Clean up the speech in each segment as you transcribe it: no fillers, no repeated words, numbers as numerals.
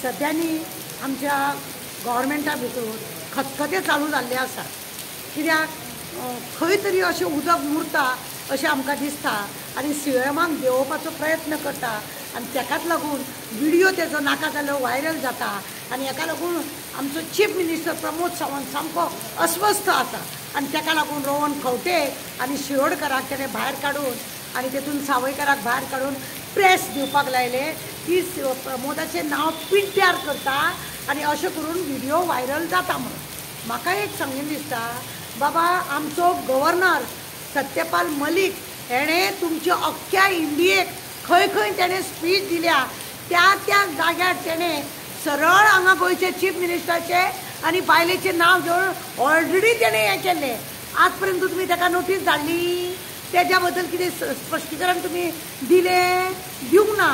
सद्यांनी आमच्या गव्हर्मेंटा भितर खतखतें चालू जाल्लें आसा. कित्याक खंय तरी अशें उदक मुरता अशें आमकां दिसता आनी सीएमाक देंवोवपाचो प्रयत्न करता आनी ताकाच लागून विडियो तेजो नाका जाल्लो व्हायरल जाता आनी हेका लागून आमचो चीफ मिनिस्टर प्रमोद सावंत सामको अस्वस्थ आसा आनी ताका लागून रोहन खंवटे आनी शिरोडकराक तेणें भायर काडून आनी तेतून सावयकराक भायर काडून प्रेस दिवपाक लायलें की प्रमोदाचें नांव पिड्ड्यार करता आनी अशें करून विडियो व्हायरल जाता म्हणून. म्हाका एक सांगीन दिसता, बाबा आमचो गव्हर्नर सत्यपाल मलिक हेणें तुमच्या अख्ख्या इंडियेक खंय खंय तेणें स्पीच दिल्या त्या त्या जाग्यार तेणें सरळ हांगा गोंयचे चीफ मिनिस्टराचें आनी बायलेचें नांव घेवन ऑलरेडी तेणें हें केल्लें. आज पर्यंत तुमी ताका नोटीस धाडली? तेज्या बद्दल कितें स्पश्टीकरण तुमी दिलें? दिवंक ना.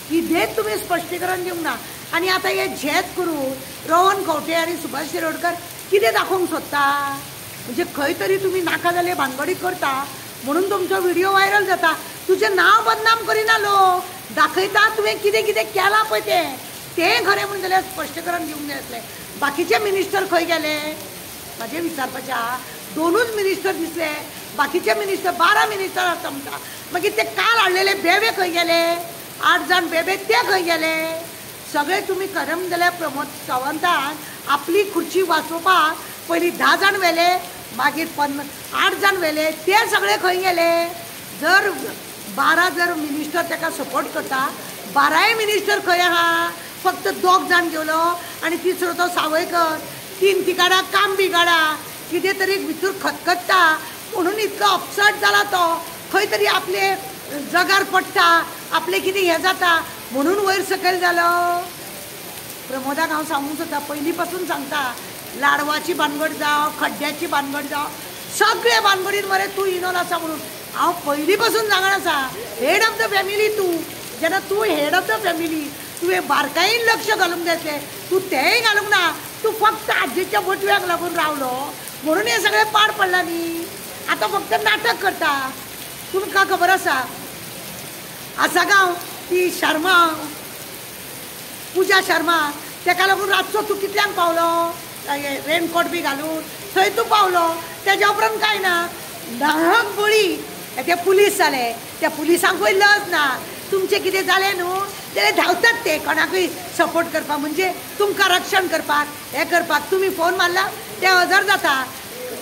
कितेंच तुमी स्पश्टीकरण दिवंक ना. आनी आतां हें झेत करून रोहन खंवटे आनी सुभाष शिरोडकर कितें दाखोवंक सोदता? म्हणजे खंय तरी तुमी नाका जाल्ले भानगडी करता म्हणून तुमचो विडियो व्हायरल जाता. तुजें नांव बदनाम करिना लोक, दाखयता तुवें कितें कितें केलां पळय तें, तें खरें म्हणून जाल्यार स्पश्टीकरण दिवंक जाय आसलें. बाकीचे मिनिस्टर खंय गेले म्हाजें विचारपाचें आहा. दोनूच मिनिस्टर दिसले, बाकीचे मिनिस्टर 12 मिनिस्टर आसा म्हणटा. मागीर ते काल हाडलेले बेबे खंय गेले? 8 जाण बेबे ते खंय गेले? सगळे तुमी खरें म्हणून जाल्यार प्रमोद सावंतान आपली खुर्ची वाचोवपाक पयलीं 10 जाण व्हेले, मागीर 8 जाण व्हेले, ते सगळे खंय गेले? जर 12 जर मिनिस्टर ताका सपोर्ट करता, 12 मिनिस्टर खंय आहा? फक्त 2 जाण गेलो आनी तिसरो तो सावयकर. 3 तिकाडा काम बिगाडा, कितें तरी भितर खतखत्ता म्हणून इतको अपसेट जाला तो. खंय तरी आपले जगार पडटा, आपलें कितें हें जाता म्हणून वयर सकयल जालो. प्रमोदाक हांव सांगूंक सोदता, पयलीं पासून सांगता, लाडवाची भानगड जावं, खड्ड्याची भानगड जावं, सगळे भानगडीन मरे तूं इनोल आसा म्हणून हांव पयलीं पासून सांगण आसा. हेड ऑफ the family तूं, जेन्ना तूं हेड ऑफ the family तुवें बारकायेन लक्ष घालूंक जाय आसलें, तूं तेंय घालूंक ना. तूं फक्त आजयेच्या बोटव्याक लागून रावलो म्हणून हें सगळें पाड पडलां न्ही. आतां फक्त नाटक करता. तुमकां खबर आसा आसागांव ती शर्मा, पुजा शर्मा, तेका लागून रातचो तूं कितल्यांक पावलो? रेनकोट बी घालून थंय तूं पावलो. तेज्या उपरांत कांय ना, नाहक बळी ते पुलीस जाले. त्या पुलिसांकूय लज ना. तुमचें कितें जालें न्हू जाल्यार धांवतात ते कोणाकूय सपोर्ट करपाक, म्हणजे तुमकां रक्षण करपाक, हें करपाक. तुमी फोन मारला ते हजर जाता,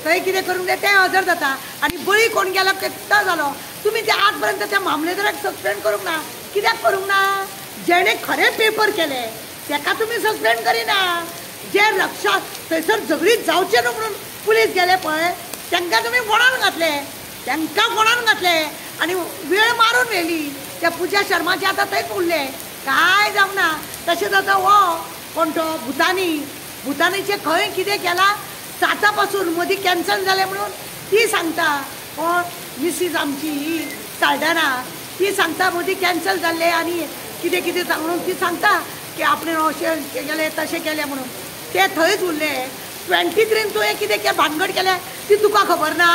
थंय कितें करूंक जाय तें हजर जाता. आनी बळी कोण गेलो कित्तो जालो. तुमी ते आज पर्यंत त्या मामलेदाराक सस्पेंड करूंक ना. कित्याक करूंक ना? जेणें खरें पेपर केलें तेका तुमी सस्पेंड करिना. जे रक्षा थंयसर झगडीं जावचें न्हू म्हणून पुलीस गेले पळय, तांकां तुमी फोणान घातले, तांकां फोणान घातले आनी वेळ मारून व्हेली. त्या पुजा शर्माचे आतां थंयच उरले, कांय जावंक ना. तशेंच आतां हो कोण तो भुतानी, भुतानीचें खंय कितें केलां 7 पासून मदीं कॅन्सल जालें म्हणून ती सांगता. कोण मिसीस आमची ही साल्डाना ती सांगता मदीं कॅन्सल जाल्लें आनी कितें कितें सांगून ती सांगता की आपणें अशें केलें तशें केलें म्हणून. ते थंयच उरले. 23 तुवें कितें भानगड केलें ती तुका खबर ना.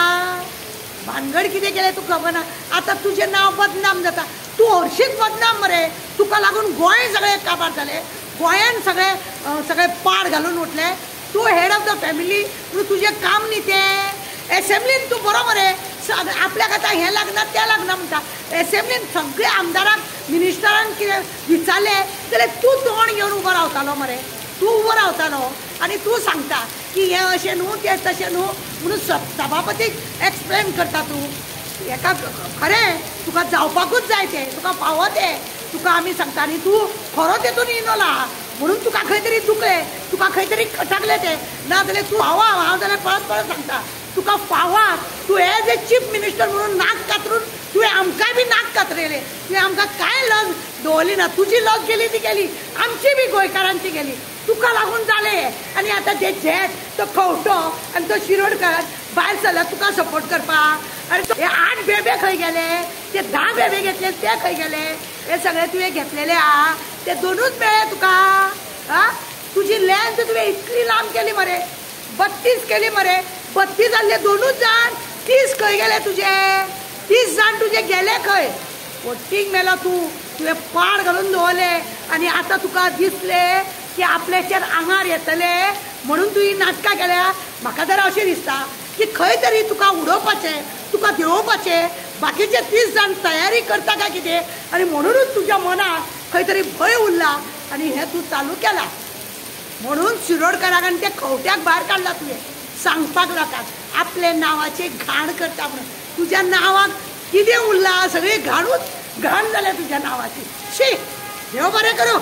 भानगड कितें केलें तुका खबर ना. आतां तुजें नांव बदनाम जाता. तूं हरशींच बदनाम मरे. तुका लागून गोंय सगळें काबार जालें, गोंयान सगळें सगळें पाड घालून उठलें. तूं हेड ऑफ the family म्हणून तुजें काम न्ही तें. एसेंब्लीन तूं बरो मरे, आपल्याक आतां हें लागना तें लागना म्हणटा. एसेंब्लीन सगळे आमदारांक मिनिस्टरांक कितें विचारलें जाल्यार तूं तोंड घेवन उबो रावतालो मरे. तूं उबो रावतालो आनी तूं सांगता की हें अशें न्हू तें तशें न्हू म्हणून सभापतीक एक्सप्लेन करता तूं. हेका खरें तुका जावपाकूच जाय तें, तुका फावो तें, तुका आमी सांगता. आनी तूं खरो तेतून इनोला म्हणून तुका खंय तरी दुखलें, तुका खंय तरी खटकलें तें. ना जाल्यार तूं फावा, हांव जाल्यार परत परत सांगता तुका फावा. तूं एज ए चीफ मिनिस्टर म्हणून नाक कातरून तुवें आमकांय बी नाक कातरयलें. तुवें आमकां कांय लज दवरली ना. तुजी लज गेली ती गेली, आमची बी गोंयकारांची गेली. तुका लागून जालें. आनी आतां ते झेत तो खंवटो आनी तो शिरोडकर भायर सरला तुका सपोर्ट करपाक. आनी हे 8 बेबे खंय गेले? ते 10 बेबे घेतले ते खंय गेले? हे सगळे तुवें घेतलेले आहा ते 2च मेळ्ळे तुका. आं, तुजी लेंथ तुवें इतली लांब केली मरे, 32 केली मरे. 32 जाल्ले 2च जाण, 30 खंय गेले तुजे? 30 जाण तुजे गेले खंय? फटींग मेलो तूं. तुवें पाड घालून दवरलें आनी आतां तुका दिसलें की आपल्याचेर आंगार येतले म्हणून तूं ही नाटकां केल्या. म्हाका जरा अशें दिसता की खंय तरी तुका उडोवपाचें, तुका देंवोवपाचें बाकीचे 30 जाण तयारी करता काय कितें, आनी म्हणूनच तुज्या मनाक खंय तरी भंय उरला आनी हें तूं चालू केलां. म्हणून शिरोडकराक आनी त्या खवट्याक भायर काडला तुवें सांगपाक लोकांक आपल्या नांवाची घाण करता म्हणून. तुज्या नांवाक कितें उरलां, सगळी घाणूच घाण जाल्या तुज्या नांवाची. शी, देव बरें करूं.